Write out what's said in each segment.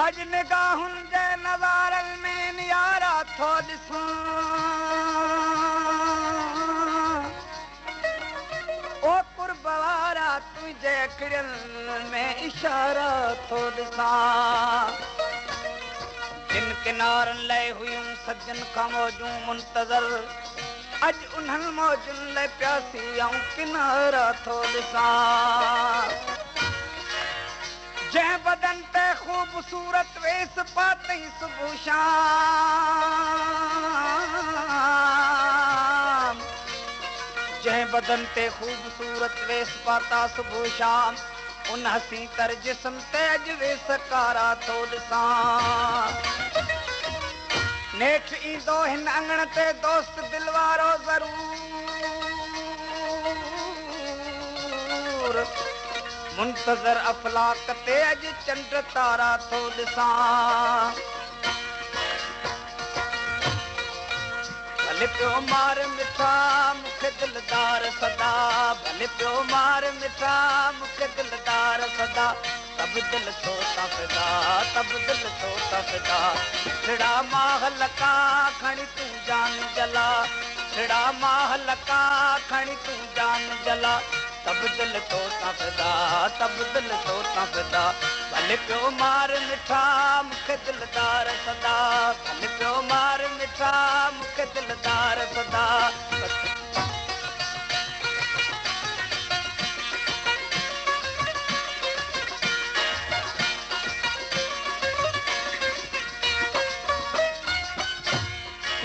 अॼु निगाहुनि जे नज़ारनि में नियारा थो ॾिसां। ओ कुर्ब वारा तुंहिंजे अखियुनि में इशारा थो ॾिसां। जिन किनारनि लाइ हुयूं सजन खां मौजूं मुंतज़र, अॼु उन्हनि मौजुनि लाइ प्यासी ऐं किनारा थो ॾिसां। जंहिं बदन ते ख़ूबसूरत वेस पातई सुबुह शाम, जंहिं बदन ते ख़ूबसूरत वेस पाता सुबुह शाम, उन हसी तर जिस्म ते अॼु वेस कारा थो ॾिसां। नेठि ईंदो हिन अंगण ते दोस्त दिलि वारो ज़रूर, मुंतज़र अफ़लाक ते अॼु चंड तारा थो ॾिसां। भले पियो मार मिठा मूंखे दिलदार सदा, भले पियो मार मिठा मूंखे दिलदार सदा, तब दिल थो तफ़दा, तब दिल थो तफ़दा। छिड़ा माह लका खणी तूं जान जला, छिड़ा माह लका खणी तूं जान जला, तब दिल तो तफ़दा, तब दिल तो तफ़दा। भले पियो मार मिठा मूंखे दिलदार सदा, भले पियो मार मिठा मूंखे दिलदार सदा।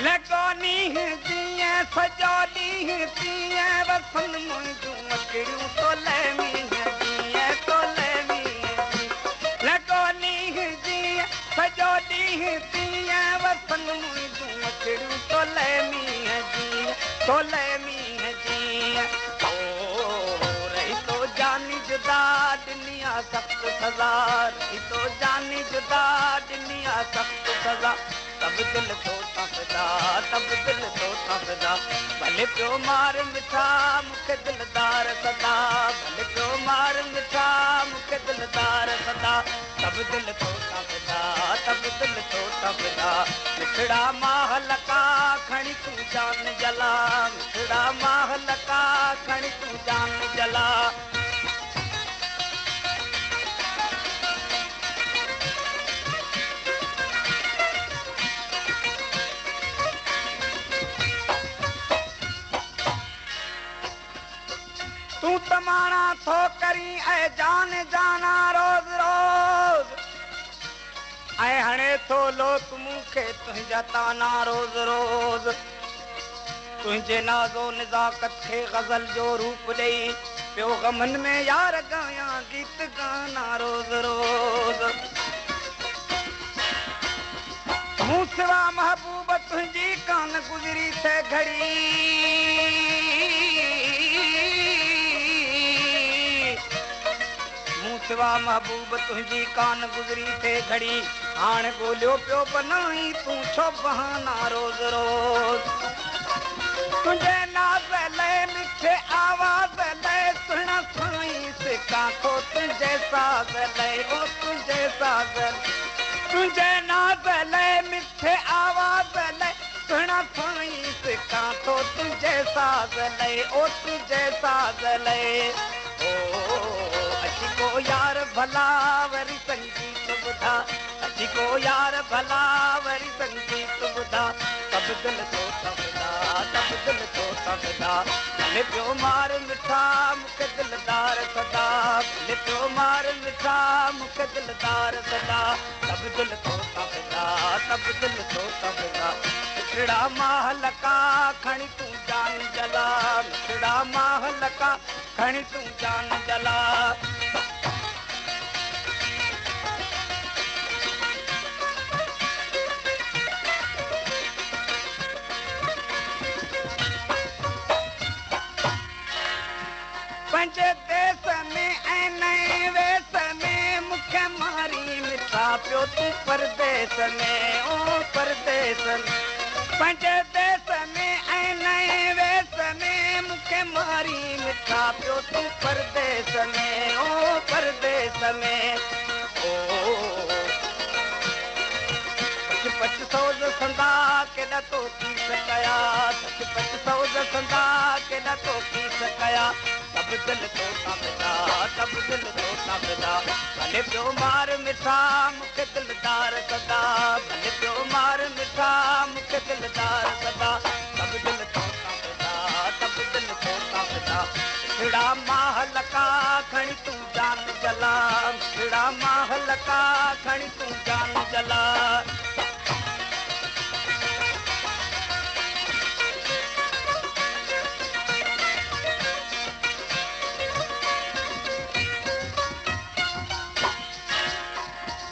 लॻो ॾींहुं जीअं सॼो ॾींहुं तीअं वसनि मुंहिंजूं अखियूं तोले मींहुं जीअं, तोले मींहुं जीअं। लॻो ॾींहुं जीअं सॼो ॾींहुं तीअं वसनि मुंहिंजूं अखियूं तोले मींहुं जीअं, तोले मींहुं जीअं। ओ रही तो जानी जुदा ॾिनी आहे सख़्तु सज़ा, रही तो जानी जुदा ॾिनी आहे सख़्तु सज़ा, तब दिल थो तफ़दा, तब दिल थो तफ़दा। भले पियो मार मिठा मूंखे दिलदार सदा, भले पियो मार मिठा मूंखे दिलदार सदा, तब दिल थो तफ़दा, तब दिल थो तफ़दा। मिठड़ा माह लका खणी तूं जान जला, मिठड़ा माह लका खणी तूं जान जला। तूं तमाणा थो करी ऐं जान जाना रोज़ रोज़, ऐं हणे थो लोक मूंखे तुंहिंजा ताना रोज़ रोज़। तुंहिंजे नाज़ो निज़ाकत खे ग़ज़ल जो रूप ॾेई पियो ग़मनि में यार ॻायां गीत गाना रोज़ रोज़। मूं सिवा महबूब तुंहिंजी कान गुज़री थे घड़ी, सिवा महबूब तुंहिंजी कान गुज़री थे घड़ी, हाणे ॻोल्हियो पियो बनाई तूं छो बहाना रोज़ रोज़। तुंहिंजे नाज़ लाइ मिठे आवाज़ लाइ सुहिणा साईं सिकां थो तुंहिंजे साज़ लाइ, ओ तुंहिंजे साज़। तुंहिंजे नाज़ लाइ मिठे आवाज़ लाइ सुहिणा साईं सिकां थो तुंहिंजे साज़ लाइ, ओ तुंहिंजे साज़ लाइ। ओ अची को यार भला वरी संगीत ॿुधा, अची को यार भला वरी संगीत ॿुधा, तब दिल थो तफ़दा, तब दिल थो तफ़दा। भले पियो मार मिठा मूंखे दिलदार सदा, भले पियो मार मिठा मूंखे दिलदार सदा, तब दिल थो तफ़दा, तब दिल थो तफ़दा। मिठड़ा माह लका खणी तूं जान जला, मिठड़ा माह लका खणी तूं जान जला। पंहिंजे देस में ऐं नए वेस में मूंखे मारी मिठा पियो तूं परदेस में, ओ परदेस में। पंहिंजे देस में ऐं नए वेस में मूंखे मारी मिठा पियो तूं परदेस में, ओ परदेस में। ओ پچ سوز سندا ڪيڏا تو ڪيس ڪيا، سچ پچ سوز سندا ڪيڏا تو ڪيس ڪيا، ته به دل تو تان فدا، ته به دل تو تان فدا. ڀلي پيو مار مٺا مون کي دلدار سدا، ڀلي پيو مار مٺا مون کي دلدار سدا، ته به دل تو تان فدا، ته به دل تو تان فدا. مٺڙا ماهه لڪا کڻي تون جان جلا، مٺڙا ماهه لڪا کڻي تون جان جلا.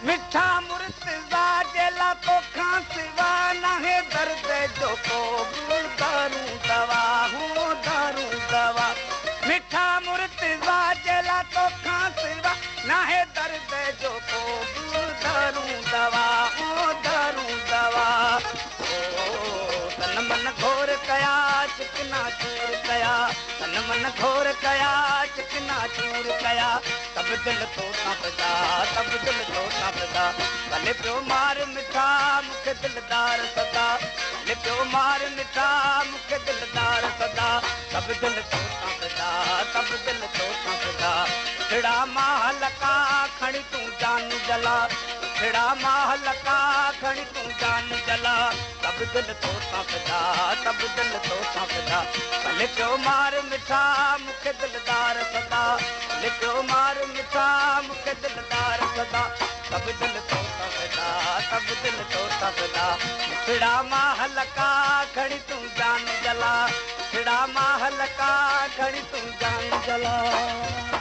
مٺا مرتضيٰ جي لا توکان سوا ناهي درد جو ڪو به دارون دوا، هو دارون دوا. مٺا مرتضيٰ جي لا توکان سوا ناهي درد جو ڪو به دارون دوا، هو دارون دوا. او تن من گهور ڪيا چڪنا چور ڪيا، تن من گهور ڪيا چڪنا چور ڪيا، ته به دل تو تان فدا، ته به دل تو تان فدا. ڀلي پيو مار مٺا مون کي دلدار سدا، ڀلي پيو مار مٺا مون کي دلدار سدا، ته به دل تو تان فدا، ته به دل تو تان فدا. مٺڙا ماهه لڪا کڻي تون جان جلا، مٺڙا ماهه لڪا کڻي تون جان جلا، ته به دل تو تان فدا، ته به دل تو تان فدا. ڀلي پيو مار مٺا مون کي دلدار سدا، ڀلي پيو مار مٺا مون کي دلدار سدا، ته به دل تو تان فدا، ته به دل تو تان فدا. مٺڙا ماهه لڪا کڻي تون جان جلا، مٺڙا ماهه لڪا کڻي تون جان جلا.